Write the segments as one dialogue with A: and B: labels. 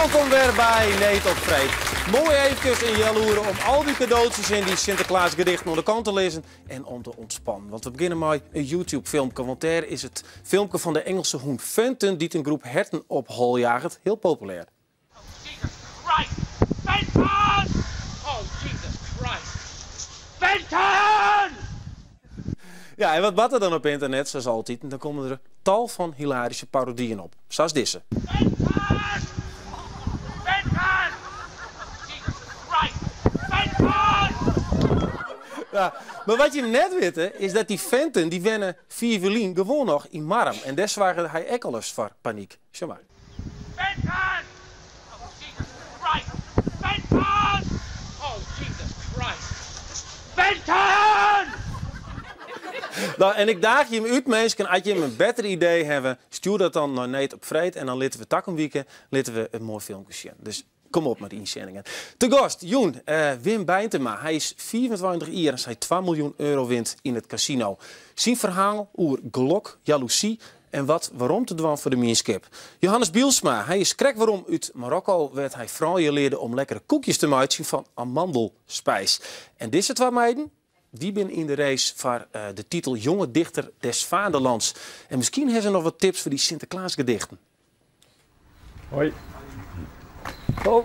A: Wolkom wer by Need op Freed. Moai eefkes in healoere om al dy kadootsjes en dy Sinteklaasgedichten oan de kant te lizzen en om te ûntspannen. Want we begjinne mei in YouTube-filmke, want dêr is it filmke fan de Engelse hûn Fenton dy't in groep herten op hol jaget hiel populêr.
B: Oh Jesus Christ! Fenton! Oh Jesus Christ! Fenton!
A: Ja, en wat bart der dan op ynternet? Sa as altiten, dan komme der tal fan hilaryske parodyen op, sa as dizze.
B: Fenton! Fenton! Oh Jesus Christ! Fenton!
A: Ja, mar wat je net witte, is dat dy Fenton, dy wenne fiif jier lyn gewoan noch yn Marrum. En dêr soarge hy ek alris foar panyk. Sjoch mar.
B: Fenton! Oh Jesus Christ! Fenton! Oh Jesus Christ! Fenton!
A: No, en ik daagje jim út, minsken, as jim in better idee hawwe, stjoer dat dan nei Need op Freed en dan litte we takom wike litte we in moai filmke sjen. Dus kom op mei de ynsinningen. Te gast jûn Wim Beintema. Hy is 25 jier en sy 2 miljoen euro wint yn it kasino. Syn ferhaal oer gelok, jaloezy en wat werom te dwaan foar de mienskip. Johannes Bylsma, hy is krekt werom út Marokko wêr't hy froulju learde om lekkere koekjes te meitsjen fan amandelspijs. En dizze twa meiden, dy binne yn de race foar de titel Jonge Dichter des Vaderlands. En miskien hawwe se noch wat tips foar dy Sinteklaasgedichten.
C: Hoi. Ho,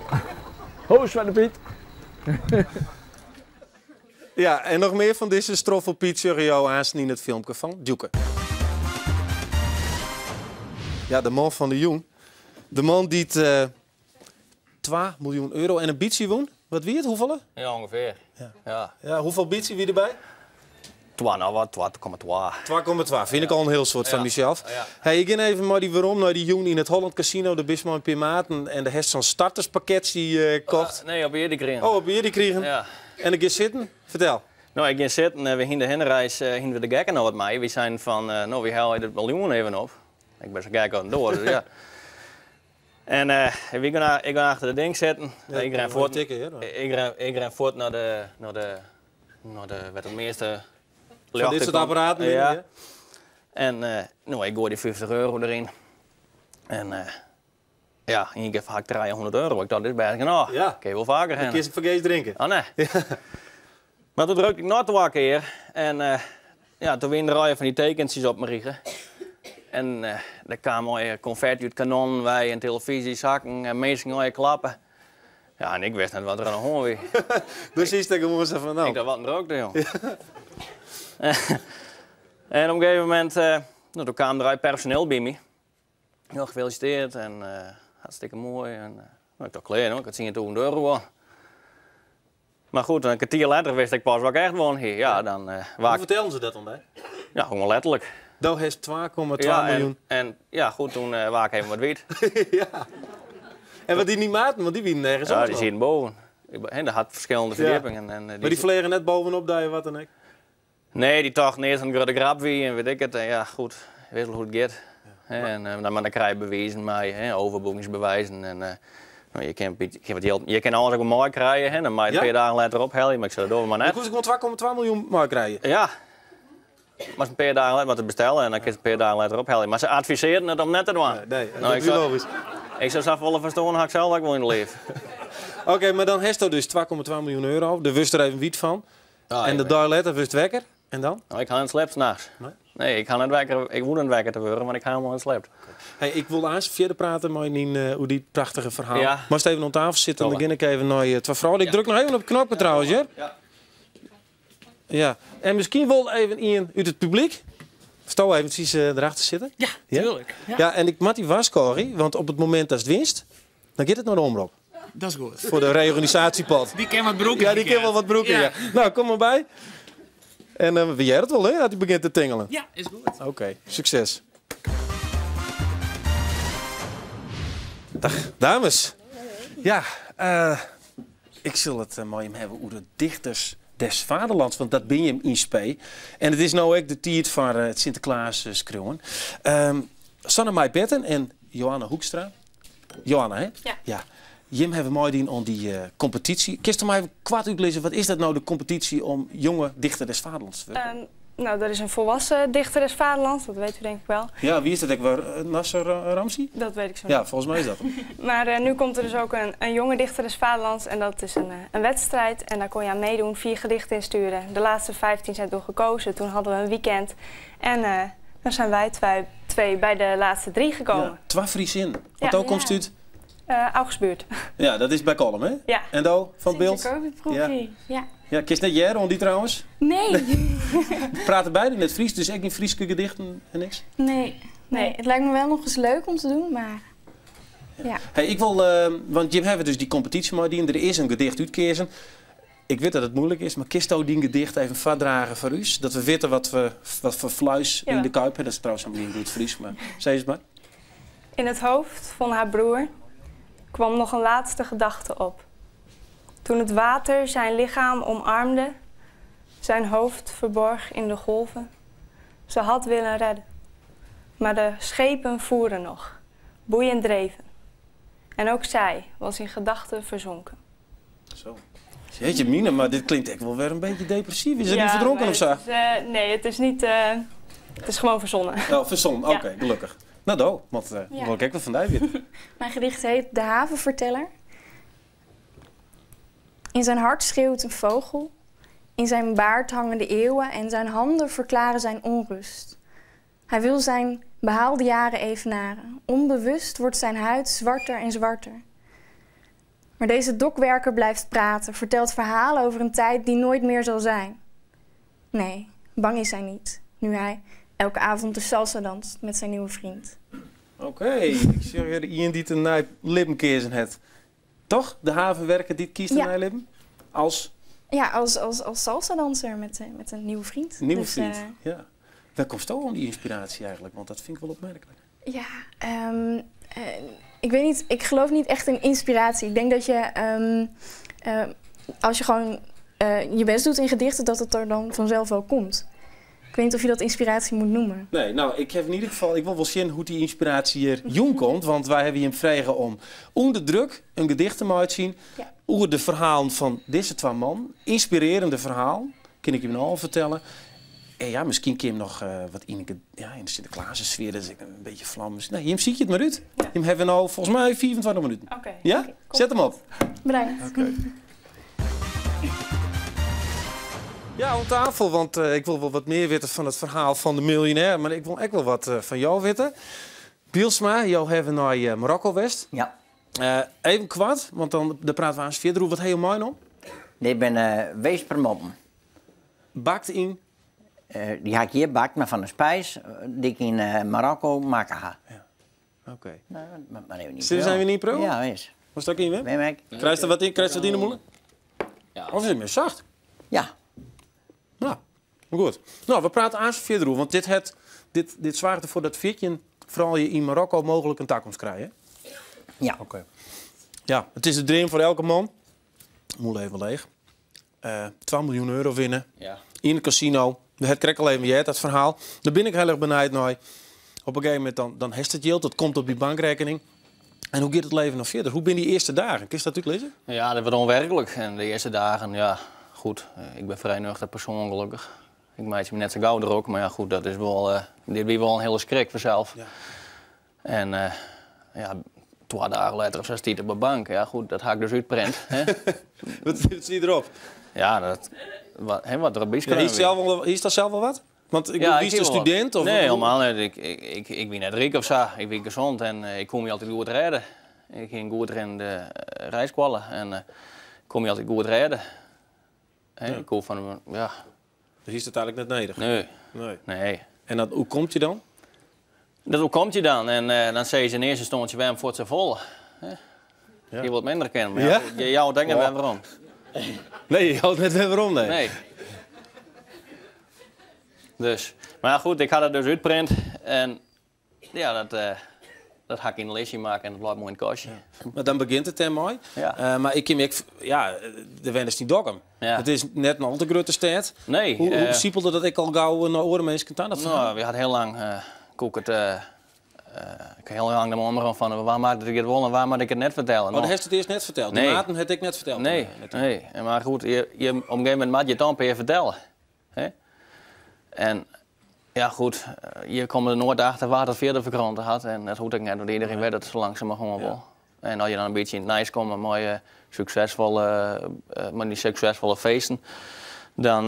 C: ho Zwarte Piet.
A: Ja, en noch mear fan dizze stroffelpiet sjogge jo aansten yn it filmke fan Djoeke. Ja, de man fan de jûn. De man dy't 2 miljoen euro en in bytsje wûn. Wat wie it? Hoefolle?
D: Ja, ûngefear.
A: Ja.
D: Ja.
A: Ja, hoefolle bytsje wie derby?
D: Twa, no wat, 2,2.
A: 2,2, fyn ik al in hiel soad fan
D: Ja.
A: mysels.
D: Ja.
A: Hey, ik gean even mei dy werom nei dy jûn yn it Holland Casino. Dêr bist mei in pear maten en dêr hast sa'n starterspakketsje kocht.
D: Nee, op jierdei krigen.
A: Oh, op jierdei krigen.
D: Ja.
A: En ik gean sitten. Fertel.
D: No, ik gean sitten en we hiene de hinnereis hiene we de gekken noch wat mei. Wy seinen fan, no, wy helje it miljoen even op. Ik bin sa gek as in doar, dus ja. En wy gean, ik gean achter de ding sitten.
A: Ja,
D: ik rin
A: ik
D: fuort.
A: tikken, hear.
D: Ik rin, ik rin fuort nei de, nei de, nei de, wêr't it measte
A: Fan dit soart apparaten binne,
D: Ja.
A: ja.
D: En no, ik goai dy 50 euro deryn. En ja, ien kear ha ik 300 euro. Ik tocht, dit is bêst genôch.
A: Ja.
D: Kin je wol faker
A: Dan
D: hinne.
A: kinst fergees drinke.
D: Oh nee. Mar doe drukte ik noch twa kear en ja, doe wiene der allegear fan dy tekentsjes op myn rige. En der kaam allegear konfetti út kanonnen wei en telefyzjesakken en minsken allegear klappe. Ja, en ik wist net wat der oan de hân wie.
A: Dus is der gewoan sa fan, no.
D: Ik dacht, wat in drokte, jong. En op in gegeven momint, no, doe kaam der personeel by my. Hiel gefeliciteerd en hartstikke moai. En, no, ik tocht, klear, no, ik ha 10.000 euro wûn. Mar goed, in kertier letter wist ik pas wat ik echt wûn hie. Ja, dan,
A: Hoe fertelden se dat dan by?
D: Ja, gewoan letterlik.
A: Do hast 2,2
D: Ja,
A: miljoen.
D: en ja, goed, toen waard ik even wat wyt.
A: Ja. En wat dienen dy maten? Want dy wienen nergens
D: Ja,
A: op
D: dy
A: dan.
D: sieten boven. En dat hat ferskillende
A: Ja.
D: ferdjippingen. En,
A: Mar dy fleagen net bovenop dy of wat dan ek?
D: Nee, dy tochten earst in grutte grap wie en wit ik it. En ja, goed, wist wol hoe't it giet. En dan, mar dan krije je bewizen mei, hè, overboekingsbewijzen. En no, je kin je kin wat jild, je kin alles ek wol meikrije, hè, dan mei je it in
A: Ja?
D: pear dagen letter ophelje, mar ik sei, dat dogge we mar net.
A: Dan koest gewoan 2,2 miljoen meikrije?
D: Ja. Mar in pear dagen letter wat bestelle en dan kinst in pear dagen letter ophelje. Mar se advisearren it om net te dwaan.
A: Nee, nee,
D: No,
A: dat
D: ik
A: is
D: sei,
A: logysk.
D: Ik sei, safolle ferstân ha ik sels ek wol yn 'e liif.
A: Oké, mar dan hasto dus 2,2 miljoen euro. Dêr wurdst der even wyt fan.
D: Ah,
A: En de
D: ik
A: dei letter wurdst wekker. En dan?
D: No, ik ha net slept nachts.
A: Nee?
D: Nee, ik ha net wekker, ik woe net wekker te wurden, mar ik ha helemaal net slept.
A: Hey, ik wol aanst fierder prate mei dyn, oer dy prachtige ferhaal.
D: Ja.
A: Moatst even oan tafel sitte, dan
D: Dolle.
A: gean ik even nei twa froulju. Ik
D: Ja.
A: druk noch even op it knopke trouwens, hear.
D: Ja.
A: Ja. En miskien wol even ien út it publyk. Sto eventsjes derachter sitte.
E: Ja,
A: Ja?
E: tuurlijk. Ja.
A: Ja, en ik moat dy warskôgje, want op it momint datst winst, dan giet it nei de omrop.
E: Dat is goed.
A: Foar de reorganisatiepot.
E: Dy kin wat brûke.
A: Ja, dy kin wol wat brûke, ja.
E: Ja.
A: No, kom mar by. En we hearre it wol, hè, as hy begjint te tingelen.
E: Ja, is goed.
A: Oké, sukses. Dag, dames. Ja, ik sil it mei jim hawwe oer de dichters des Vaderlands, want dat bin jim yn spe. En it is no ek de tiid foar it Sinteklaas skriuwen. Sanne May Betten en Johanna Hoekstra. Johanna, hè?
F: Ja.
A: Ja. Jim hawwe meidien oan dy kompetysje. Kinst my even koart útlizze, wat is dat no, de kompetysje om jonge dichter des Vaderlands te wurden?
E: Nou, er is een volwassen dichter des vaderlands, dat weet u denk ik wel.
A: Ja, wie is dat? Ik waar Nasser Ramzi?
E: Dat weet ik zo
A: Ja,
E: niet.
A: volgens mij is dat hem.
E: Maar nu komt er dus ook een jonge dichter des vaderlands en dat is een wedstrijd. En daar kon je aan meedoen, 4 gedichten insturen. De laatste 15 zijn toen gekozen, toen hadden we een weekend. En dan zijn wij 2 bij de laatste 3 gekomen.
A: Ja, 2 Friesin. Want
E: Ja.
A: ook komt uit?
E: Augsbuurt.
A: Ja, dat is bij Kollum, hè?
E: Ja.
A: En do, van het beeld?
F: Sint-Jacobus-proefie,
A: Ja.
F: ja.
A: Ja, kist net Jeroen die trouwens?
F: Nee.
A: We praten beide net Fries, dus echt geen Frieske gedichten en niks?
F: Nee. Nee, het lijkt me wel nog eens leuk om te doen, maar... Ja.
A: Hey, ik wil, want je hebt dus die competitie maar die er is een gedicht uitkiezen. Ik weet dat het moeilijk is, maar kist ook die gedicht even vastdragen voor u? Dat we weten wat voor fluis in
E: Ja.
A: de kuip hebben. Dat is trouwens helemaal niet goed Fries, maar zeg eens maar.
E: In het hoofd van haar broer kwam nog een laatste gedachte op. Toen het water zijn lichaam omarmde, zijn hoofd verborg in de golven. Ze had willen redden. Maar de schepen voeren nog, boeien dreven. En ook zij was in gedachten verzonken.
A: Zo. Jeetje mine, maar dit klinkt echt wel weer een beetje depressief. Is het
E: Ja,
A: niet verdronken
E: maar
A: of zo?
E: het is nee, het is niet... het is gewoon verzonnen.
A: Oh, verzonnen.
E: Ja.
A: Oké, gelukkig. Nou, do, want
F: Ja.
A: wil ik ook wel van die weten.
F: Mijn gedicht heet De Havenverteller. In zijn hart schreeuwt een vogel. In zijn baard hangen de eeuwen en zijn handen verklaren zijn onrust. Hij wil zijn behaalde jaren evenaren. Onbewust wordt zijn huid zwarter en zwarter. Maar deze dokwerker blijft praten, vertelt verhalen over een tijd die nooit meer zal zijn. Nee, bang is hij niet, nu hij elke avond de salsa danst met zijn nieuwe vriend.
A: Oké, ik zie weer iemand die een nij lippen kiezen het. Toch? De havenwerker die het kiest een
F: Ja.
A: nij lippen? Als
F: Ja, als salsa-danser met een nieuwe vriend.
A: nieuwe
F: Dus,
A: vriend. Ja. Waar komt het om die inspiratie eigenlijk? Want dat vind ik wel opmerkelijk.
F: Ik weet niet, ik geloof niet echt in inspiratie. Ik denk dat je, als je gewoon je best doet in gedichten, dat het er dan vanzelf wel komt. Ik weet niet of je dat inspiratie moet noemen.
A: Nee, nou, ik heb in ieder geval, ik wil wel zien hoe die inspiratie hier jong komt. Want wij hebben hier vragen om onder druk een gedicht te maken zien.
F: Ja.
A: Over de verhalen van deze twee man. Inspirerende verhaal. Kan ik je nou al vertellen. En ja, misschien kun je hem nog wat in de, ja, in de Sinterklaas sfeer, dat is een beetje vlam. Nee, hier zie je het maar uit.
E: Ja.
A: Hier hebben we nou volgens mij 24 minuten.
E: Oké.
A: Ja?
E: Oké, kom.
A: Zet hem op.
F: Bedankt.
A: Oké. Ja, om tafel, want ik wil wel wat meer weten van het verhaal van de miljonair. Maar ik wil ook wel wat van jou weten. Bielsma, jou hebben naar Marokko West.
G: Ja.
A: Even kwart, want dan praten we aan verder. Hoe wat heel mooi nog?
G: Ik ben weespermoppen.
A: Bakt in?
G: Die had ik hier bakt, maar van de spijs die ik in Marokko maken ga.
A: Ja. Oké.
G: Nou, maar even niet
A: Zullen we
G: prullen.
A: niet prullen?
G: Ja, is.
A: Was dat in, Wim?
G: Wim, ik.
A: Krijg je er wat in? Krijg je wat in de molen?
D: Ja.
A: Of is het meer zacht?
G: Ja.
A: Nou, goed. Nou, we praten aan verder over, want dit zorgt ervoor dat veertje vooral je in Marokko mogelijk een toekomst krijgt, hè?
G: Ja.
A: Oké. Ja, het is de droom voor elke man. Moel even leeg. 12 miljoen euro winnen.
D: Ja.
A: In het casino. Het krijg al even, jij dat verhaal. Daar ben ik heel erg benieuwd naar. Op een gegeven moment dan heeft het geld, dat komt op die bankrekening. En hoe gaat het leven nog verder? Hoe ben die eerste dagen? Kun je dat natuurlijk lezen?
D: Ja, dat wordt onwerkelijk. En de eerste dagen, ja, goed. Ik ben vrij nuchter persoon, gelukkig. Ik maak me net zo gauw er ook, maar ja, goed, dat is wel, dit is wel een hele schrik vanzelf.
A: Ja.
D: En ja, 2 dagen later of zo stiet op de bank. Ja, goed, dat had ik dus uitprint. Hè?
A: Wat zie je erop?
D: Ja, dat, wat, hè, wat er op is,
A: Ja,
D: kan
A: is, zelf wel, is dat zelf wel wat? Want ik
D: Ja,
A: bedoel,
D: ik
A: wie is de
D: zie wel wat.
A: student? Of
D: nee,
A: hoe-
D: helemaal niet. Ik ben net rijk of zo. Ik ben gezond en ik kon me altijd goed redden. Ik ging goed in de rijskwallen en ik kon me altijd goed redden. Hè,
A: Ja.
D: Ik kom van, ja.
A: Dus is het eigenlijk net nederig?
D: Nee.
A: Nee.
D: Nee.
A: En dat, hoe komt je dan?
D: Dat hoe komt je dan? En dan zei ze in eerste instantie, waarom voor het vol? Hè?
A: Ja.
D: Je wilt minder kennen, maar
A: Ja?
D: ja, je jou denkt
A: Ja.
D: net waarom.
A: Nee, je houdt net weer waarom, nee.
D: Nee. Dus, maar ja, goed, ik had het dus uitprint en ja, dat ga ik in een listje maken en dat blijft mooi in het kastje.
A: Ja. Maar dan begint het mooi.
D: Ja.
A: Maar ik, ik, ja, de wen is niet dokkum.
D: Ja.
A: Het is net een al te grote stad.
D: Nee,
A: Hoe siepelde dat ik al gauw naar oren mensen kan dat
D: Nou, we hadden heel lang, koek het, ik heel lang de omgang van waar maakte ik het wel en waar moet ik het net vertellen?
A: Oh, dat heeft het eerst net verteld. De
D: Nee.
A: maten had ik net verteld.
D: Nee,
A: Net.
D: nee. En maar goed, je, op een gegeven moment moet je het dan per vertellen. Hè? En ja, goed, je komme der noait achter wa't it fierder ferkrante hat. En dat hoecht ek net, want iedereen wit it sa langsumerhân wol. En as je dan in bytsje yn it nijs komme mei suksesfolle, mei dy suksesfolle feesten, dan,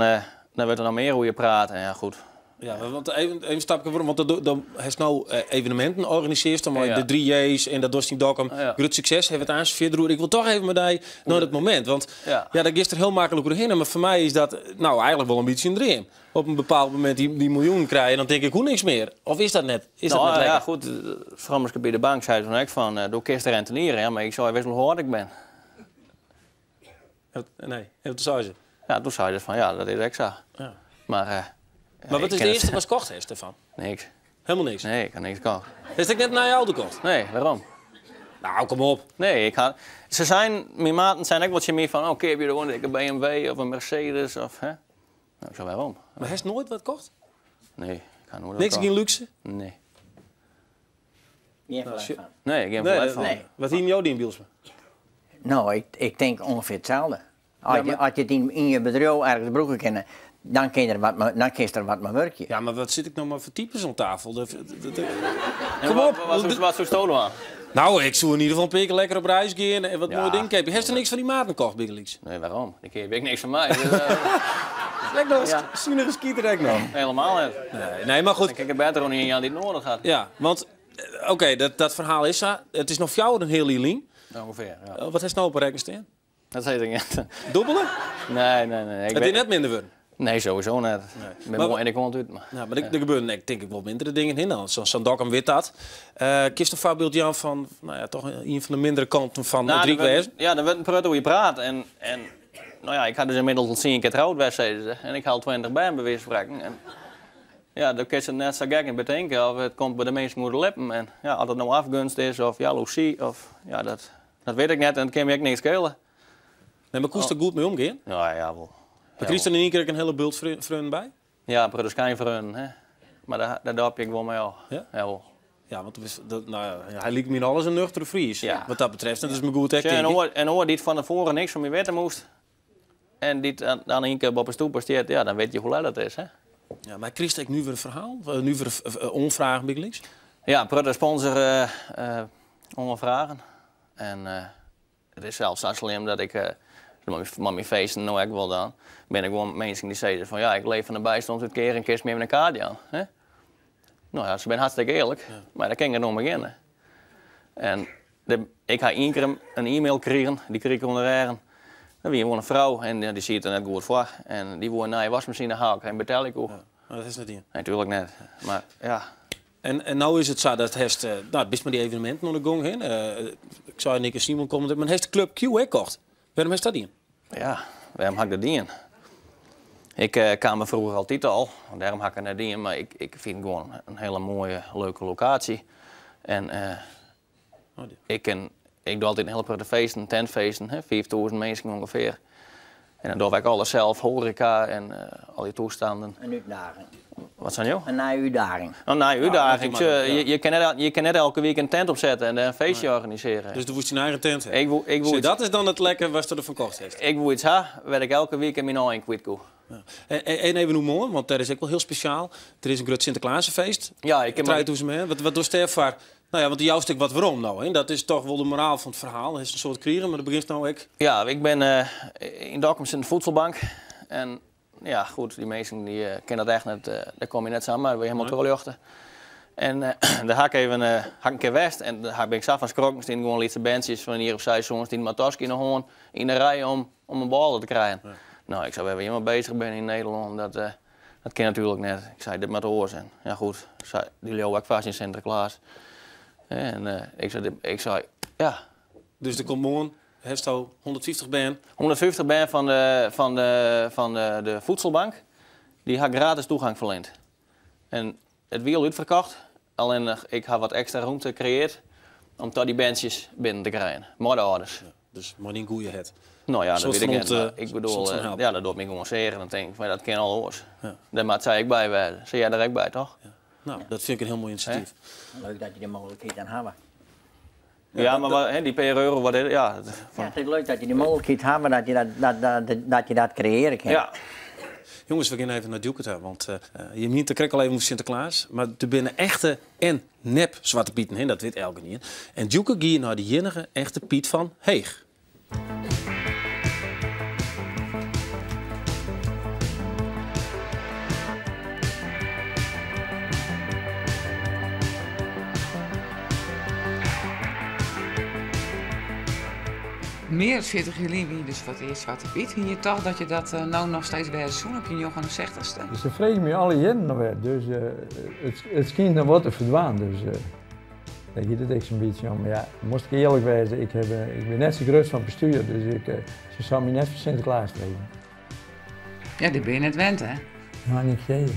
D: dan wurdt der noch mear oer je praat. En ja, goed.
A: Ja, want even, even een stapje werom, want dan, dan hast no eveneminten organisearrest, dan mei de 3 J's en dat dochst yn Dokkum. Grut sukses, hawwe we it aanst fierder oer. Ik wol toch even mei dy nei dat momint, want ja, dêr giest der hiel maklik oerhinne, mar foar my is dat no eigenlijk wol in bytsje in dream. Op in bepaald momint dy miljoenen krije, dan tink ik hoe niks mear. Of is dat net? Is dat
D: Nou,
A: net
D: ja,
A: lekker?
D: goed, Frommeske by de bank sei toen ek fan, do kinst renteniere, ja, mar ik sei, witst wol hoe âld ik bin?
A: Nee, en toen sei se?
D: Ja, toen sei se fan, ja, dat is ek sa.
A: Ja.
D: Mar, ja,
A: Mar wat
D: ik
A: is
D: kin
A: it
D: it-
A: earste watst kocht hast derfan?
D: Niks.
A: Helemaal niks?
D: Nee, ik ha niks kocht.
A: Hast ek net in nije auto kocht?
D: Nee, wêrom?
A: Nou, kom op.
D: Nee, ik ha, se seinen, myn maten seinen ek wol tsjin my fan, oh, keapje der in BMW of in Mercedes of, hè? Nou, ik sei, wêrom?
A: Mar hast noait wat kocht?
D: Nee, ik ha noait wat
A: Niks,
D: kocht.
A: gjin lúkse?
D: Nee.
G: Gjin ferlet fan.
D: Nee, gjin
A: Nee,
D: ferlet fan.
G: Nee.
A: Wat hiene jo dien, Bylsma?
G: No, ik, ik tink ûngefear itselde. As
A: Ja,
G: je,
A: mar-
G: as je it yn, yn je bedriuw ergens brûke kinne, dan kin der wat mei, dan kinst der wat mei wurkje.
A: Ja, mar wat sit ik no mei foar types oan tafel?
D: En
A: Kom
D: wat-
A: op.
D: Wat, wat, wat soest do dwaan?
A: Nou, ik soe yn ieder gefal in pear kear lekker op reis gean en wat
D: Ja.
A: moaie dingen keapje. Hast der niks fan dy maten kocht, bygelyks?
D: Nee, wêrom? Dy keapje ek niks fan my. Dus,
A: Ek noch ja. Sunige skieter ek noch.
D: helemaal net.
A: Nee, nee, mar goed.
D: Dan kin ik it better oan ien jaan dy't it nedich hat.
A: Ja, want oké, dat ferhaal is sa. It is noch fjouwer en in heal jier lyn.
D: Ûngefear, ja.
A: Wat hast no op 'e rekken stean?
D: Dat weet ik net.
A: Dûbele?
D: Nee, nee, nee. Ik
A: It is
D: weet-
A: net minder wurden.
D: Nee, sowieso net. Ik bin
A: Mar-
D: moai en ik kom út. Maar...
A: Ja, mar der gebeuren ek, tink ik wol mindere dingen hin. Dan Sa'n Dokkum wit dat. Kinst in foarbyld jaan fan, no ja, toch ien fan de mindere kanten fan
D: Nou,
A: it ryk
D: der wurdt-
A: wêzen?
D: Ja, der wurdt in protte oer je praat. En, en no ja, ik ha dus ynmiddels al tsien kear troud west, sizze se. En ik ha al 20 bern, by wize fan sprekken. En ja, dan kinst it net sa gek yn betinke of it komt by de minsken oer de lippen. En ja, as it no afgunst is of jaloezy, of, ja, dat, dat wit ik net en it kin my ek niks skele.
A: Nee, mar koest der goed mei omgean?
D: Ja, ja, wol.
A: Maar krigest der yn ien kear ek in hiele bult freonen by?
D: Ja, in protte skynfreonen, hè. Mar dêr, dêr dopje ik wol mei ôf.
A: Ja?
D: Ja, wol.
A: Ja, want dat, no ja, hy liket my yn alles in nuchtere Fries,
D: Ja.
A: wat dat betreft. En dat is my goed ek,
D: Sjoch, en
A: tink ik.
D: oar, en oar dy't fan tefoaren niks fan my witte moast en dy't dan, dan yn ien kear op 'e stoepe stiet, ja, dan witte je hoe let it is, hè.
A: Ja, mar krigest ek nuvere ferhalen, nuvere oanfragen bygelyks?
D: Ja, in protte sponsor oanfragen. En it is sels sa slim dat ik, mei myn feesten no ek wol dan, binne gewoan minsken dy't sizze fan ja, ik leef fan de bystânsútkearing, kinst my even in kaart jaan? Hè? No ja, se binne hartstikke earlik, mar dêr kin ik net oan begjinne. En de, ik ha ien kear in e-mail krigen, dy krige ik ûnder eagen. Dat wie gewoan in frou en dy siet der net goed foar. En dy woe in nije waskmasine ha en betelje ik oer.
A: Ja, mar dat is net dien.
D: Nee, natuerlik net. Mar ja.
A: En no is it sa dat hast, no, bist mei dy eveneminten oan de gong hin. Ik sei Nick en Simon komme der, mar hast de Club Q ek kocht. Wêrom hast dat dien?
D: Ja, wêrom ha ik dat dien? Ik kaam der froeger altyd al, want dêrom ha ik it net dien. Mar ik, ik fyn it gewoan in hiele moaie, leuke lokaasje. En ik, kin, ik doch altyd in hiele protte feesten, tentfeesten, hè, 5000 minsken ûngefear. En dan doch ik alles sels, hoareka en al dy toestannen.
G: In útdaging.
D: Wat seinen jo?
G: In nije útdaging.
D: In nije útdaging.
A: dat ja.
D: Je, je, kin net, je kin net elke wike in tent opsette en in feestje organisearje.
A: Dus do woest dyn eigen tent ha.
D: Ik woe
A: Sjoch, dat is dan it lekker watst derfan kocht hast.
D: Ik woe yts ha wêr't ik elke wike myn eigen kwyt koe.
A: Ja. En even oer moarn, want dat is ek wol hiel spesjaal. Der is in grut Sinteklaasfeest.
D: Ja, ik kin
A: 3000 man. Wat dochst dêrfoar? No ja, want do joust ek wat werom no. Hè? Dat is toch wol de moraal fan it ferhaal. It is in soad krigen, mar do begjinst no ek.
D: Ja, ik bin yn Dokkum sit in voedselbank. En ja, goed, dy minsken dy kinne dat echt net, dêr komme je net samar, wurde je hielendal trochljochte. En dêr ha ik even ha ik in kear west en dêr bin ik sa fan skrokken. Stiene gewoan lytse berntsjes fan in jier of seis, sân, stiene mei taske yn 'e hân yn de rij om in bôle te krijen. No, ik sei, wêr we hjir mei beuzich binne yn Nederlân, dat, dat kin natuerlik net. Ik sei, dit moat oars. En ja, goed, sei, dy leauwe ek fêst yn Sinteklaas. En ik sei, ik sei, ja.
A: Dus der komt moarn, hasto 150 bern?
D: 150 bern fan de, fan de, fan de, de voedselbank, dy ha gratis toegang ferliend. En it wie al útferkocht, allinnich ik ha wat ekstra rûmte kreëarre om ta dy berntsjes binnen te krijen, mei de âlders.
A: Ja, dus mei dyn goede hert.
D: No ja, dat
A: Soart
D: wit ik
A: fan
D: net, mar ik bedoel,
A: soart fan help.
D: ja, dat docht my gewoan sear en dan tink ik fan, dat kin al oars.
A: Ja.
D: Dêr moat sy ek by wêze. Sy heart der ek by, toch?
A: Ja. No, dat fyn ik in hiel moai inisjatyf.
G: Leuk dat je de mooglikheid dan hawwe.
D: Ja, mar wat, hè, dy pear euro, wat is, ja, dat,
G: Ja, it is leuk dat je de mooglikheid hawwe dat je dat, dat, dat, dat, je dat kreëarje kinne.
D: Ja.
A: Jonges, we gean even nei Djoeke ta, want je miente krekt al even oer Sinteklaas, mar der binne echte en nep Swarte Pieten, hè, dat wit elkenien. En Djoeke gie nei de iennige echte Piet fan Heech.
H: Mear as 40 jier lyn wie dus foar it earst Swarte Pyt. Hie je tocht dat je dat no noch steeds wêze soene op je 69ste?
C: Se freegje my alle jierren noch wer, dus it skynt noch wat te ferdwaan. Dus dêr giet it ek sa'n bytsje om. Mar ja, moast ik earlik wêze, ik, heb, ik bin net sa grut fan postuer, dus ik, se sille my net foar Sinteklaas freegje.
H: Ja, dit bin je net wend, hè?
C: Ja, niet idee.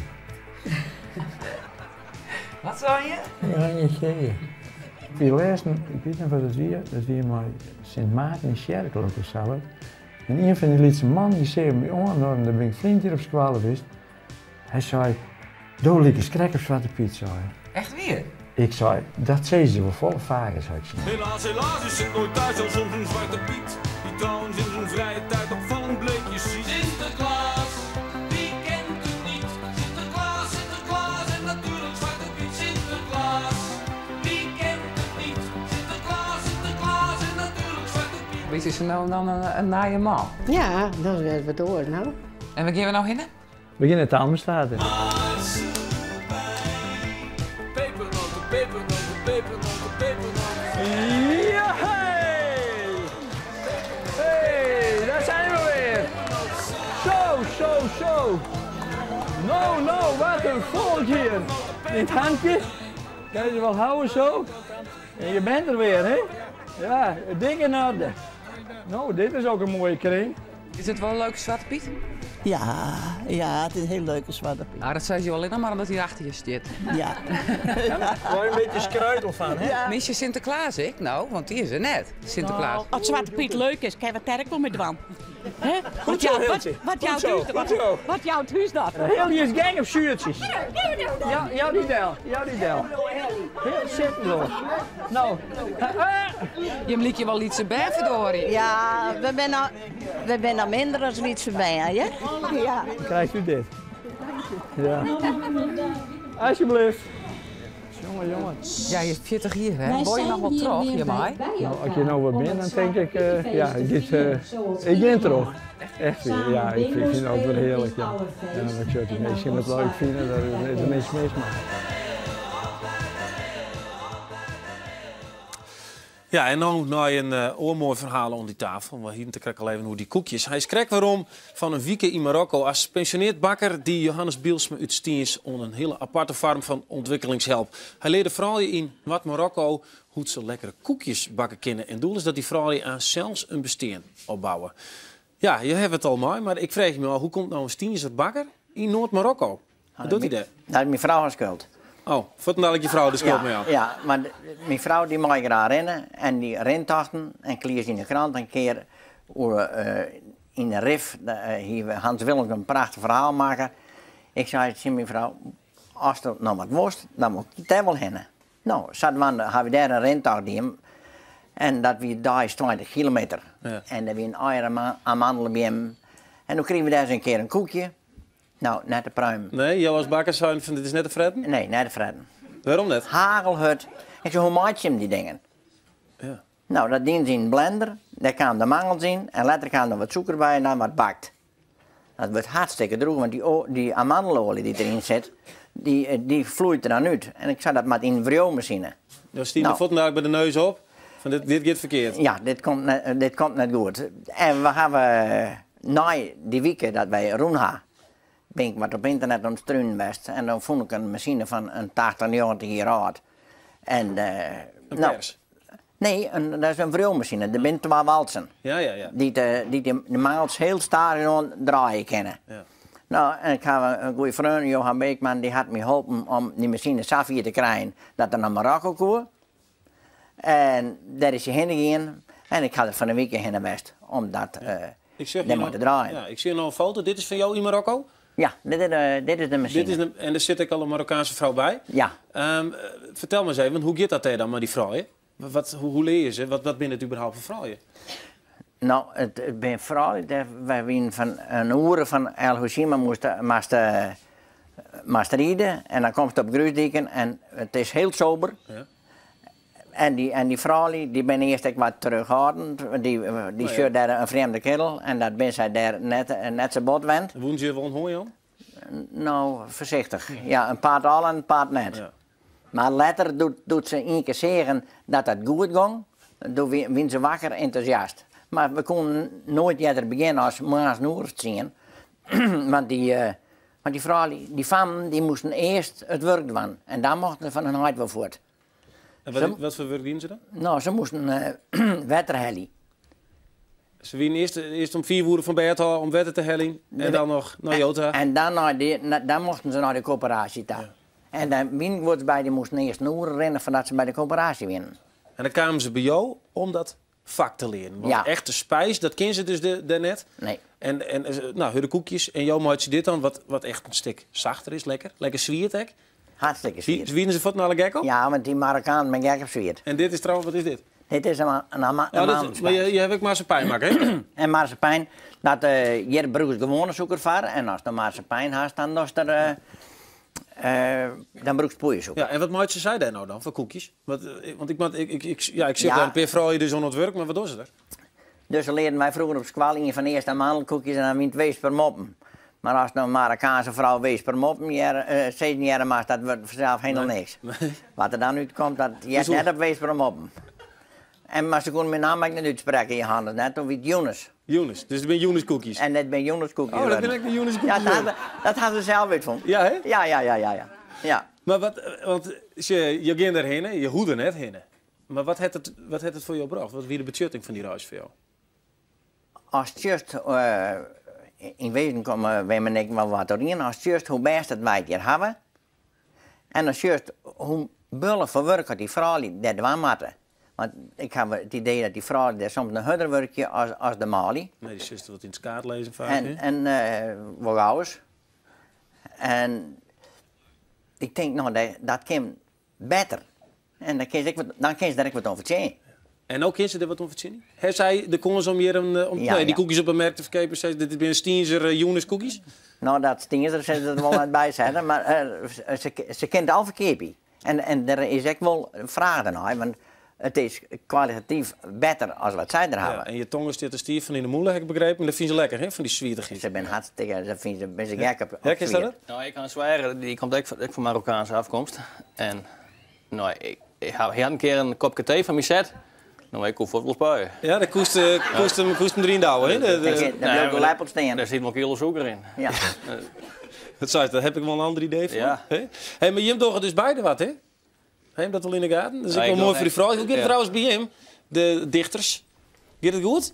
H: Wat sei je?
C: Ja, niet idee. Ik lêsten, ik wit net wat it wie, dat wie mei Sint Maarten yn tsjerke of sa wat. En ien fan dy lytse mannen dy seach my oan, en dêr bin ik flink jier op skoalle west. Hy sei, Do likest krekt op Swarte Pyt, sei hy.
H: Echt wier?
C: Ik sei, dat sizze se wol folle faker, sei ik tsjin him.
I: Helaas, helaas is Sint nooit thuis als onze Zwarte Piet, die trouwens in zijn vrije tijd opvallend bleekjes ziet. Sinterklaas, wie kent hem niet? Sinterklaas, Sinterklaas en natuurlijk Zwarte Piet. Sinterklaas, wie kent hem niet? Sinterklaas, Sinterklaas en natuurlijk Zwarte Piet.
H: Wie is er nou dan in nije man?
J: Ja, dat is wat oars no.
H: En wêr gean we no hinne?
C: We gean nei Talmastate.
I: Pepernoten, pepernoten, pepernoten, pepernoten.
C: Ja, hey! Hey, daar zijn we weer. Zo, zo, zo. No, no, wat een volk hier. Dit handje, kan je ze wel houden zo? En je bent er weer, hè? Ja, dik in orde. Nou, dit is ook een mooie kring.
H: Is it wol in leuke Swarte Pyt?
K: Ja, ja, it is in hiel leuke Swarte Pyt.
H: Ah, dat sei je allinnich mar omdat hy achter je stiet.
K: Ja.
C: Wol je in bytsje skruitel fan, hè?
K: Ja.
H: Mis je Sinteklaas ek no? Want dy is der net, Sinteklaas.
L: No, as Swarte Pyt leuk is, kinne we it dêr ek wol mei dwaan. Hè?
C: Goed zo, Hiltje.
L: Wat
C: Goed zo,
L: jout
C: goed zo.
L: Wat jout ús dat?
C: Hilje is gek op suertsjes. Ja, jou dy del, jou dy del. Heel sitten door. No.
H: Jim lykje wol lytse bern ferdoarje.
K: Ja, we binne al, we binne al minder as lytse bern, ja. Ja.
C: Dan krijgt u dit. Ja. Alsjeblieft. Jonge, jonge.
H: Ja, je 40 jier, hè? Wol je noch wol troch hjirmei?
C: No, as je no wat bin, dan tink ik, uh, ja, ik, giet, uh, ik gean troch. Echt wier, ja, ik fyn it altyd wer hearlik, ja. Ja, ik sjoch dy minsken it leuk fine, dêr is der niks mis mei.
A: Ja, en no nei in oar moai ferhaal oan dy tafel. We hiene it krekt al even oer dy koekjes. Hy is krekt werom fan in wike yn Marokko. As pensjoneard bakker die Johannes Bielsma út Stiens oan in hiele aparte foarm fan ûntwikkelingshelp. Hy learde froulju yn Noard-Marokko hoe't se lekkere koekjes bakke kinne. En doel is dat dy froulju aanst sels in bestean opbouwe. Ja, je hawwe it al mei, mar ik freegje my ôf, hoe komt no in Stienzer bakker yn Noard-Marokko? Wat docht hy dêr?
G: Dat is myn frou har skuld.
A: Oh, fuortendalik je frou de skuld mei ôf.
G: Ja, want myn frou dy mei graach rinne en dy rintochten en ik lies yn de krant in kear oer yn de Rif, hie Hans Willems in prachtich ferhaal makke. Ik sei tsjin myn frou, ast noch wat wolst, dan wol ik dêr wol hinne. No, sadwaande ha wy dêr in rintocht dien en dat wie deis 20 kilometer. En der wienen allegear amandelbeammen en doe krigen we dêr ris in kear in koekje. No, net te pruimen.
A: Nee, jo as bakker seinen fan dit is net te fretten?
G: Nee, net te fretten.
A: Wêrom net?
G: Hagelhurd. Ik sei, hoe meitsje jim dy dingen?
A: Ja.
G: No, dat dienen se yn in blender. Dêr kamen de mangels yn en letter kaam der wat sûker by en dan waard bakt. Dat wurdt hartstikke drûch, want dy, dy amandeloalje dy't deryn sit, dy, dy floeit der dan út. En ik sei, dat moat yn in wriuwmasine.
A: Jo stiene
G: No.
A: fuortendalik by de neus op fan dit, dit giet ferkeard.
G: Ja, dit komt net, dit komt net goed. En we hawwe nei dy wike dat wy rûn ha, bin ik wat op ynternet oan it strunen west en dan fûn ik in masine fan in 80, 90 jier âld. En,
A: In
G: no,
A: pers?
G: Nee, in, dat is in wriuwmasine. Der binne twa walsen.
A: Ja, ja, ja.
G: Dy't, dy't de mangels hiel stadichoan draaie kinne.
A: Ja.
G: No, en ik haw in goede freon, Johan Beekman, dy hat my holpen om dy masine safier te krijen dat er nei Marokko koe. En dêr is hy hinne gien en ik ha der fan 'e wike hinne west om dat
A: Ik sjoch
G: dêr mei te draaien.
A: Ja, ik sjoch no in foto. Dit is fan jo yn Marokko?
G: Ja, dit is de, dit is de masine.
A: Dit is de, en der sit ek al in Marokkaanse frou by?
G: Ja.
A: Fertel my ris even, hoe giet dat dêr dan mei dy froulju? Wat, hoe, hoe leare je se? Wat, wat binne it überhaupt foar froulju?
G: No, it bin fral, wy wienen fan in oere fan El Hoceima moast moast moast ride en dan komst op grúsdiken en it is hiel sober.
A: Ja.
G: En dy, en dy froulju dy binne earst ek wat terughoudend, dy, dy
A: ja.
G: sjocht dêr in frjemde kerel en dat bin sy dêr net, net sa bot wend.
A: Woenen se je wol in hân jaan?
G: No, foarsichtich. Ja, in part al en in part net.
A: Ja.
G: Mar letter, doe't, doe't se ien kear seagen dat dat goed gong, doe wienen se wakker entûsjast. Mar we koenen noait earder begjinne as moarns in oer of tsien. Want dy, want dy froulju, dy fammen, dy moasten earst it wurk dwaan en dan mochten se fan hun heit wol fuort.
A: En wat, wat foar wurk dienen se dan?
G: No, se moasten wetter helje.
A: Se wienen earst, earst om 5 oere fan bêd ôf om wetter te heljen en dan noch nei jo ta.
G: En dan, nei de, dan mochten se nei de koöperaasje ta. En dan wienen guods by, dy moasten earst in oere rinne foardat se by de koöperaasje wienen.
A: En dan kamen se by jo om dat fak te learen. Want
G: Ja.
A: echte spijs, dat kinne se dus dêr net.
G: Nee.
A: En nou, hurde koekjes. En jo meitsje dit dan, wat echt in stik sachter is, lekker. Lekker swiet ek.
G: Hartstikke swiet.
A: Wienen se fuort alle gek op?
G: Ja, want dy Marokkanen binne gek op swiet.
A: En dit is trouwens, wat is dit?
G: Dit is in
A: Ja,
G: amandelspijs.
A: maar je hebt ook marsepein makke, hè?
G: En marsepein, dat, hjir brûkst gewoane sûker foar. En ast dan marsepein hast, dan dochst der, dan brûkst poeiersûker.
A: Ja, en wat meitsje sy dêr no dan foar koekjes? Want ik moat, ik, ik, ja, ik sit
G: Ja.
A: dêr in pear froulju dus oan it wurk, mar wat dogge se der?
G: Dus learden wy froeger op skoalle ien fan de earste amandelkoekjes en dan wienen it Weespermoppen. Mar ast no in Marokkaanse frou Weespermoppen sizzen hearre moatst, dat wurdt fansels hielendal niks. Wat der dan útkomt, dat heart net op Weespermoppen. En, mar se koenen myn namme ek net útsprekke, Johannes net, doe wie it Joenes.
A: Joenes, dus it binne Joeneskoekjes.
G: En dat binne Joeneskoekjes.
A: Oh, dat binne ek de Joeneskoekjes.
G: Ja, dat ha se sels útfûn.
A: Ja, hè?
G: Ja, ja, ja, ja, ja. Ja.
A: Mar wat, want je gean der hinne, je hoege der net hinne. Mar wat hat it foar jo brocht? Wat wie de betsjutting fan dy reis foar jo?
G: Ast sjochst, yn wezen komme Wim en ik wol wat oerien, ast sjochst hoe bêst dat wy it hjir hawwe en ast sjochst hoe bulle foar wurk dat dy froulju dêr dwaan moatte. Want ik haw it idee dat dy froulju dêr soms noch hurder wurkje as de manlju.
A: Nee, dy sitst wat yn it skaad lizzen faak,
G: En,
A: hè?
G: en wol gauris. En ik tink, no, dat kin better. En dan kinst ek wat, dan kinst der ek wat oan fertsjinje.
A: En no kinne se der wat oan fertsjinje? Ha sy de kâns om hjir in, om,
G: Ja,
A: nee, dy
G: ja.
A: koekjes op 'e merk te ferkeapjen? Sei, dit binne Stienzer Joeneskoekjes?
G: No, dat Stienzer sille se der wol net by sette, mar se kinne it al ferkeapje. En der is ek wol fraach dernei, want it is kwalitatyf better as wat sy der
A: Ja,
G: hawwe.
A: en je tonge stiet der stiif fan yn de mûle, ha ik begrepen. Dat fine se lekker, hè, fan dy swiertichheid.
G: Se binne hartstikke, se fine se, binne se gek op
A: Ja, kinst dat
G: swiet.
D: No, ik ha in sweager, dy komt ek fan Marokkaanse afkomst. En no, ik ha, hy hat in kear in kopke tee foar my set. No, ik koe fuort wol spuie.
A: Ja, dat koest him deryn douwe, hè?
G: Daar bliuwt de lepel stean.
D: Dêr sit wol kilo sûker yn.
G: Ja.
A: Dat sei, daar heb ik wel een ander idee voor.
D: Ja.
A: Hè? Hey, maar jim dogge dus beide wat, hè? Heb je dat al in de gaten? Dat is
D: Ja,
A: ook
D: ik
A: wel mooi
D: doe
A: voor die vrouw. Hoe gaat het
D: Ja.
A: trouwens bij hem, de dichters? Gaat het goed?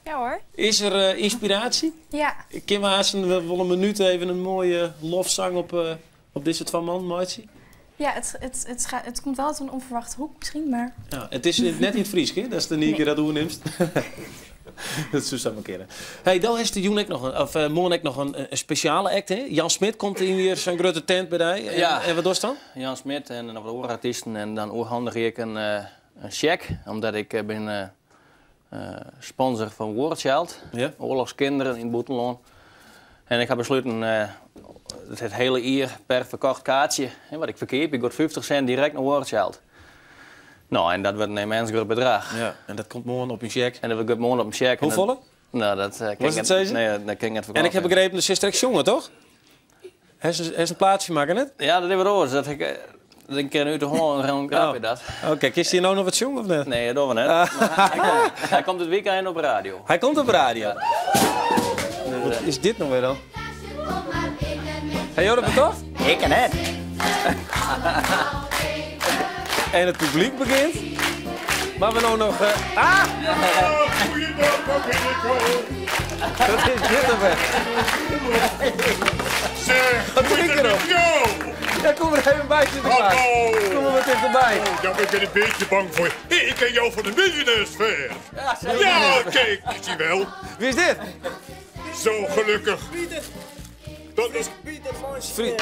E: Ja hoor.
A: Is er inspiratie?
F: Ja.
A: Kim Haasen, we willen een minuut even een mooie lofzang op dit soort van man, maatje.
F: Ja, het komt wel uit een onverwachte hoek misschien, maar...
A: Ja, het is net in het Fries, hè? Dat is de nieuwe keer dat hoe neemt. Dat is zo maar keren. Hey, dan is de Joen ook nog een, of morgen ook nog een speciale act, hè? Jan Smit komt in hier zo'n grote tent bij die. En,
D: Ja.
A: en wat doe je dan?
D: Jan Smit en nog wat andere artiesten. En dan oorhandig ik een cheque, omdat ik ben sponsor van War Child.
A: Ja.
D: Oorlogskinderen in Boetenloon. En ik heb besloten het hele jaar per verkocht kaartje, hè, wat ik verkeer, ik word 50 cent direct naar War Child. Nou, en dat wordt een immens groot bedrag.
A: Ja, en dat komt morgen op een cheque.
D: En dat wordt morgen op een cheque.
A: Hoe
D: En dat
A: volle?
D: Nou, dat kan
A: Was
D: ik
A: het
D: net-
A: zezen?
D: Nee, dat kan ik net
A: En ik heb begrepen, de zuster jongen, toch? Hij is een plaatsje maken net?
D: Ja, dat is wat oors. Dat ik dat ik ken nu de Holland een grapje
A: Oh.
D: dat.
A: Oké, kist je nou nog wat jongen of net?
D: Nee, dat doen we net. Maar hij komt het weekend op radio.
A: Hij komt op radio.
D: Ja.
A: Wat is dit nou weer dan? Hey, joh, dat toch?
G: Ik ken het.
A: En het publiek begint. Maar we nou nog... Ah! Wat is dit nou weer?
M: Zeg,
A: Wat
M: hoe
A: drink
M: is
A: je
M: het
A: erop?
M: met jou?
A: Ja, kom er even bij, Sinterklaas.
M: Hallo.
A: Kom er wat dichterbij.
M: Oh, ja, maar ik ben een beetje bang voor je. Hey, ik ken jou van de miljonairsfair.
A: Ja, zeker.
M: Ja, kijk, zie wel.
A: Wie is dit?
M: Zo gelukkig. Dat is
A: Vriend.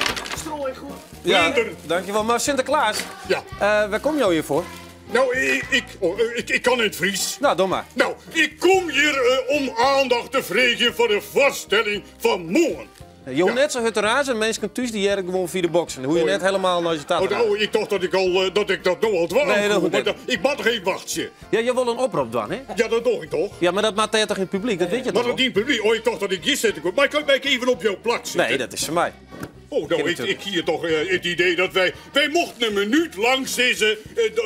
A: Ja, dankjewel. Maar Sinterklaas,
M: Ja.
A: waar kom jou hier voor?
M: Nou, ik, oh, ik kan in het Fries.
A: Nou, doe maar.
M: Nou, ik kom hier om aandacht te vragen voor de voorstelling van morgen.
A: Je hoeft net zo hard te razen, mensen thuis die jaren gewoon via de boksen. Hoe je net helemaal naar je tafel.
M: Oh, nou, ik dacht dat ik al dat ik dat nou al dwang
A: Nee, dat
M: maar
A: hoeft
M: ik mag geen wachtje.
A: Ja, je wil een oproep doen, hè?
M: Ja, dat doe ik toch?
A: Ja, maar dat maakt toch in het publiek, dat weet je
M: Maar
A: toch?
M: dat in het publiek? Oh, ik dacht dat ik hier zitten kon. Maar kan ik even op jouw plak zitten?
A: Nee, dat is voor mij.
M: Oh, nou, ik hier toch het idee dat wij mochten een minuut lang zeggen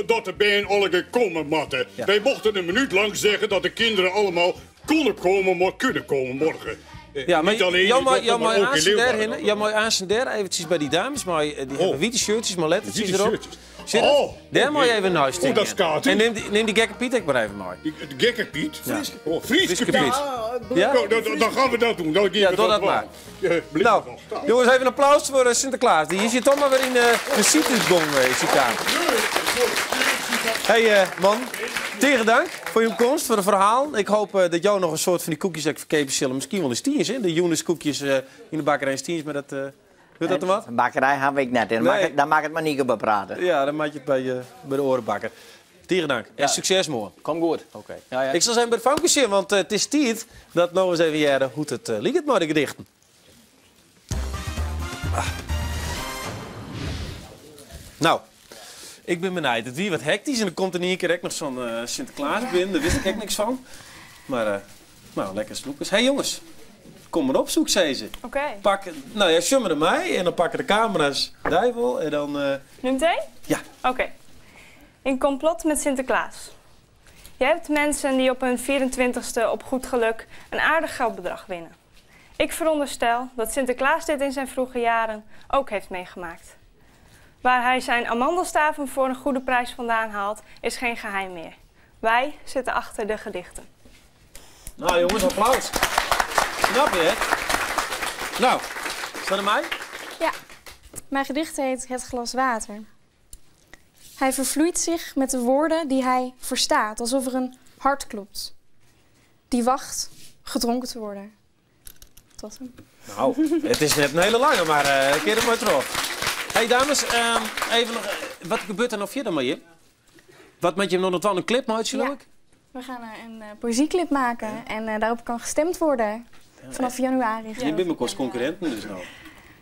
M: dat de band alle komen matten. Wij mochten een minuut lang zeggen dat de kinderen allemaal konden komen, maar kunnen komen morgen.
A: Ja, maar
M: niet alleen in
A: jammer,
M: Dokkum, maar
A: jammer
M: ook in
A: aan zijn
M: Leeuwarden.
A: der, jammer aan zijn der, eventjes bij die dames, maar die hebben witte shirtjes, maar lettertjes
M: Witte
A: erop.
M: shirtjes.
A: Zit het?
M: Oh,
A: Daar moet je
M: oké.
A: even naar
M: Oh, dat is kaart.
A: En neem die gekke Piet ook maar even mee.
M: De gekke Piet?
A: Ja.
M: Oh, Frieske
A: Frieske
M: Piet.
A: Piet. Ja?
M: Nou, dan gaan we dat doen. Dan
A: Ja,
M: we
A: doe dat
M: wel.
A: maar.
M: Ja, blijf
A: Nou,
M: nog staan.
A: jongens, even een applaus voor Sinterklaas. Die zit toch maar weer in de citrusgong is die kamer. Hey man, tegen dank voor je komst, voor het verhaal. Ik hoop dat jou nog een soort van die koekjes dat ik verkepen zullen. Misschien wel eens tiens, hè? De Younes koekjes in de bakkerij is tiens, maar dat... wil dat er wat?
G: De bakkerij heb ik net in.
A: Nee.
G: Daar mag het maar niet op praten.
A: Ja, dan maak je het bij de orenbakker. Tegen dank. En succes morgen.
D: Kom goed.
A: Oké.
D: Ja, ja.
A: Ik zal zijn bij de famkes zien, want het is tijd dat nog eens even jaren hoe het liep met de gedichten. Ah. Nou, ik ben benieuwd. Het wie wat hectisch en er komt in één keer ook nog zo'n Sinterklaas binnen. Daar wist ik echt niks van. Maar, nou, lekker snoepers. Hé hey, jongens, kom maar op, zoek ze ze.
E: Oké.
A: Pak, nou ja, summer er mij en dan pakken de camera's duivel en dan...
E: Nu meteen?
A: Ja.
E: Oké. In complot met Sinterklaas. Je hebt mensen die op hun 24ste op goed geluk een aardig geldbedrag winnen. Ik veronderstel dat Sinterklaas dit in zijn vroege jaren ook heeft meegemaakt. Waar hij zijn amandelstaven voor een goede prijs vandaan haalt, is geen geheim meer. Wij zitten achter de gedichten.
A: Nou jongens, applaus. Snap je, hè? Nou, is dat aan mij?
F: Ja, mijn gedicht heet Het glas water. Hij vervloeit zich met de woorden die hij verstaat, alsof er een hart klopt. Die wacht gedronken te worden. Tot hem.
A: Nou, het is net een hele lange, maar ik keer het maar terug. Hey dames, even nog, wat gebeurt er nog verder met je? Wat met je nog wel een clip maakt, geloof
F: Ja.
A: ik?
F: We gaan een poëzieclip maken en daarop kan gestemd worden. Vanaf januari.
A: Je
F: geloof ik.
A: bent mijn kost concurrenten dus nou.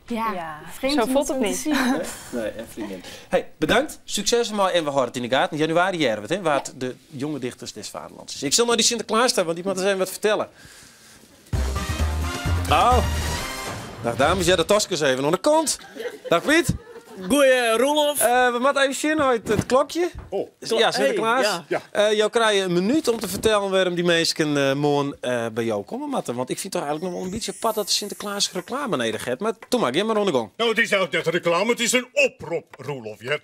F: Ja, vreemd
E: zo
F: om
E: voelt
F: het
E: het
F: te
E: niet.
F: zien.
A: Nee, nee, en vriendin. Hey, bedankt. Succes ermee en we houden het in de gaten. In januari jaren we het, hè, waar het de jonge dichters des vaderlands is. Ik zal naar die Sinterklaas staan, want die moet eens even wat vertellen. Oh. Dag dames, ja, de tasjes even aan de kant. Dag Piet.
N: Goeie, Roelof.
A: We moeten even zien uit het klokje.
M: Oh.
A: Ja, Sinterklaas.
N: Hey,
M: ja.
A: Jou krijg je een minuut om te vertellen waarom die mensen morgen bij jou komen matten. Want ik vind toch eigenlijk nog wel een beetje apart dat Sinterklaas reclame neder heeft. Maar toen maak je maar rond de gong.
M: Nou, het is eigenlijk net reclame. Het is een oproep, Roelof. Ja.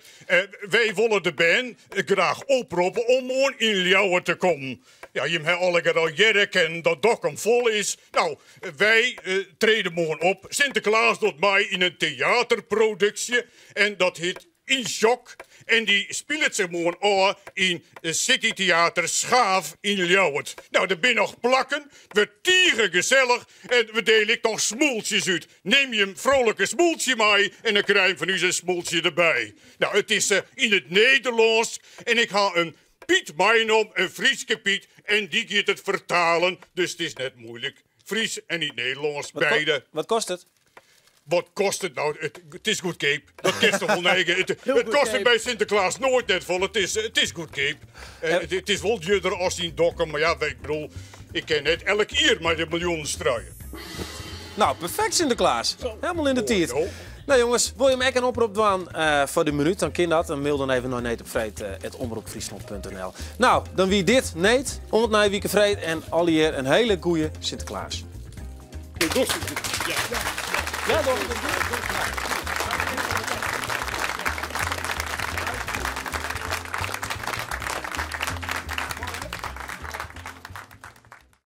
M: Wij willen de band graag oproepen om morgen in Ljouwen te komen. Ja, je hebt alle keer al jaren en dat Dokkum vol is. Nou, wij treden morgen op. Sinterklaas doet mij in een theaterproductie. En dat heet In Shock. En die speelt zich morgen af in City Theater Schaaf in Ljouwert. Nou, er zijn nog plakken. We tieren gezellig. En we delen ik nog smoeltjes uit. Neem je een vrolijke smoeltje mee en dan krijg je van u zijn smoeltje erbij. Nou, het is in het Nederlands. En ik ga een Piet Meinom, een Frieske Piet. En die gaat het vertalen. Dus het is net moeilijk. Fries en niet Nederlands, beide.
A: Wat kost het?
M: Wat kost het nou? Het is goedkoop. Dat kost toch wel negen. Het kost het bij Sinterklaas nooit net vol. Het is goedkoop. Het is wel duurder als in Dokkum. Maar ja, ik bedoel, ik ken net elk jaar maar de miljoenen struien.
A: Nou, perfect Sinterklaas. Helemaal in de tiert. Nou jongens, wil je hem echt een oproep doen voor de minuut, dan kan dat. Dan mail dan even naar neetopvreed@omroepfriesland.nl. Nou, dan wie dit, Neet, om het naar Wieke Vreed en alle hier een hele goeie Sinterklaas.
M: Ja,
A: Ja, toch?